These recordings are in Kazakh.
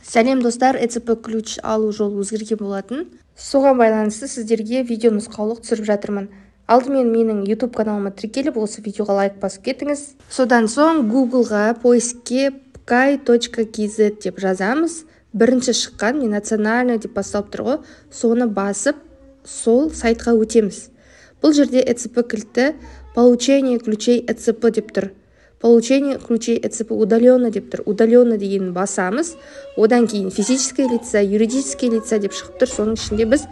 Сәлем, достар! ЭЦП ключ алу жолы өзгерген болатын. Соған байланысты сіздерге видео нұсқаулық түсіріп жатырмын. Алдымен менің YouTube каналыма тіркеліп, осы видеоға лайк басып кетіңіз. Содан соң Гуглға, поискке pki.kz деп жазамыз. Бірінші шыққан мен национальный деп басталып тұр ғой, соны басып, сол сайтқа өтеміз. Бұл жерде ЭЦП кілті, получение ключей ЭЦП деп тұр, получение ключей ЭЦП удаленно деп тұр. Удаленно дегенін басамыз. Одан кейін физическое лица, юридическое лица деп шығып тұр. Соның ішінде біз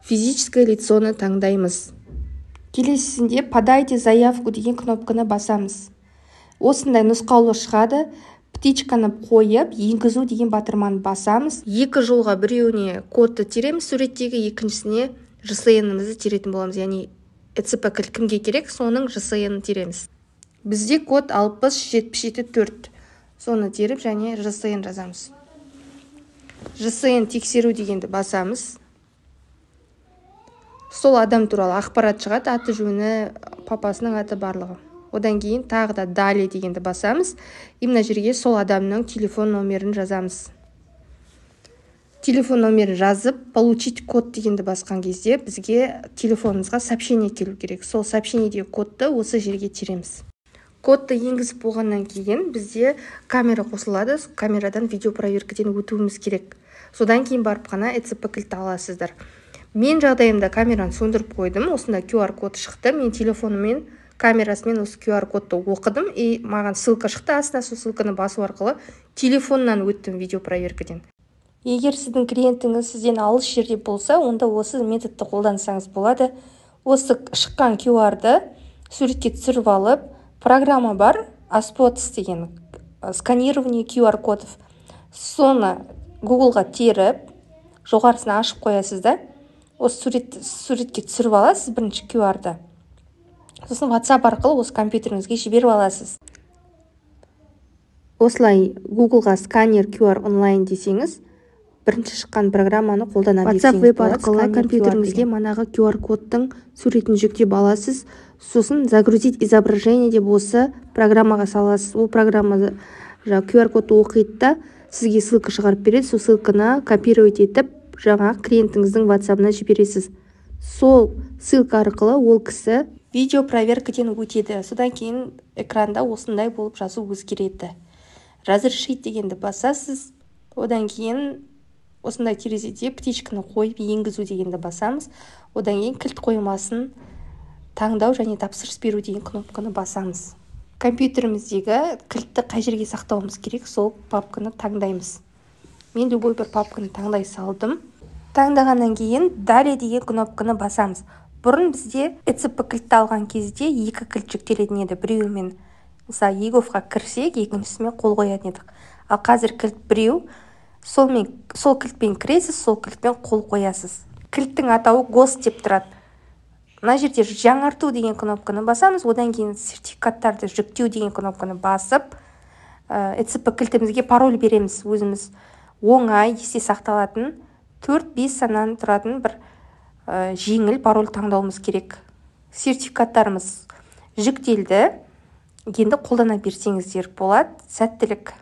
физическое лицоны таңдаймыз. Келесісінде «Подайте заявку» деген кнопканы басамыз. Осындай нұсқаулық шығады. Птичканы қойып, «Енгізу» деген батырманы басамыз. Екі жолға: біреуіне кодты тереміз суреттегі, екіншісіне ЖСН-імізді теретін боламыз, яғни ЭЦП кілт кімге керек, соның ЖСН тереміз. Бізде код 60 77 4. Соны теріп және ЖСН жазамыз. ЖСН тексеру дегенді басамыз. Сол адам туралы ақпарат шығады: аты жөні, папасының аты, барлығы. Одан кейін тағы да «Далее» дегенді басамыз. И мына жерге сол адамның телефон номерін жазамыз. Телефон номерін жазып, «Получить код» дегенді басқан кезде бізге телефонымызға сообщение келу керек. Сол сообщениедегі кодты осы жерге тереміз. Кодты енгізіп болғаннан кейін бізде камера қосылады. Камерадан видео проверкіден өтуіміз керек. Содан кейін барып қана ЭЦП кілтті аласыздар. Мен жағдайымда камераны сөндіріп қойдым. Осында QR код шықты. Мен телефоныммен, камерасымен осы QR кодты оқыдым, и маған ссылка шықты астына. Сол ссылканы басу арқылы телефоннан өттім видео проверкіден. Егер сіздің клиентіңіз сізден алыс жерде болса, онда осы методты қолдансаңыз болады. Осы шыққан QR-ды суретке түсіріп алып, программа бар Аспоц деген, сканирование QR кодов, соны Гуглға теріп, жоғарысын ашып қоясыз да, осы суретті суретке түсіріп аласыз бірінші QR-ды. Сосын WhatsApp арқылы осы компьютеріңізге жіберіп аласыз. Осылай Гуглға «сканер QR онлайн» десеңіз, бірінші шыққан программаны қолдана WhatsApp берсеңіз Web болады. арқылы Сканер QR компьютеріңізге деген. Манағы QR кодтың суретін жүктеп аласыз. Сосын «Загрузить изображение» деп осы программаға саласыз. Ол программа жаңағы QR кодты оқиды да, сізге ссылка шығарып береді. Сол ссылканы копировать етіп, жаңағы клиентіңіздің WhatsApp'ына жібересіз. Сол ссылка арқылы ол кісі видео проверкіден өтеді. Содан кейін экранда осындай болып жазу өзгереді. «Разрешить» дегенді басасыз. Одан кейін осындай терезеде птичканы қойып, «Енгізу» дегенді басамыз. Одан кейін кілт қоймасын таңдау және тапсырыс беру деген кнопканы басамыз. Компьютеріміздегі кілтті қай жерге сақтауымыз керек, сол папканы таңдаймыз. Мен любой бір папканы таңдай салдым. Таңдағаннан кейін «Далее» деген кнопканы басамыз. Бұрын бізде ЭЦП кілтті алған кезде екі кілт жүктелетін еді. Біреуімен, мысалы, eGov-қа кірсек, екіншісімен қол қоятын едік. Ал қазір кілт біреу. Солмен, сол кілтпен кіресіз, сол кілтпен қол қоясыз. Кілттің атауы ГОСТ деп тұрады. Мына жерде «Жаңарту» деген кнопканы басамыз. Одан кейін «Сертификаттарды жүктеу» деген кнопканы басып, ЭЦП кілтімізге пароль береміз. Өзіміз оңай есте сақталатын, 4-5 саннан тұратын бір жеңіл пароль таңдауымыз керек. Сертификаттарымыз жүктелді. Енді қолдана берсеңіздер болады. Сәттілік!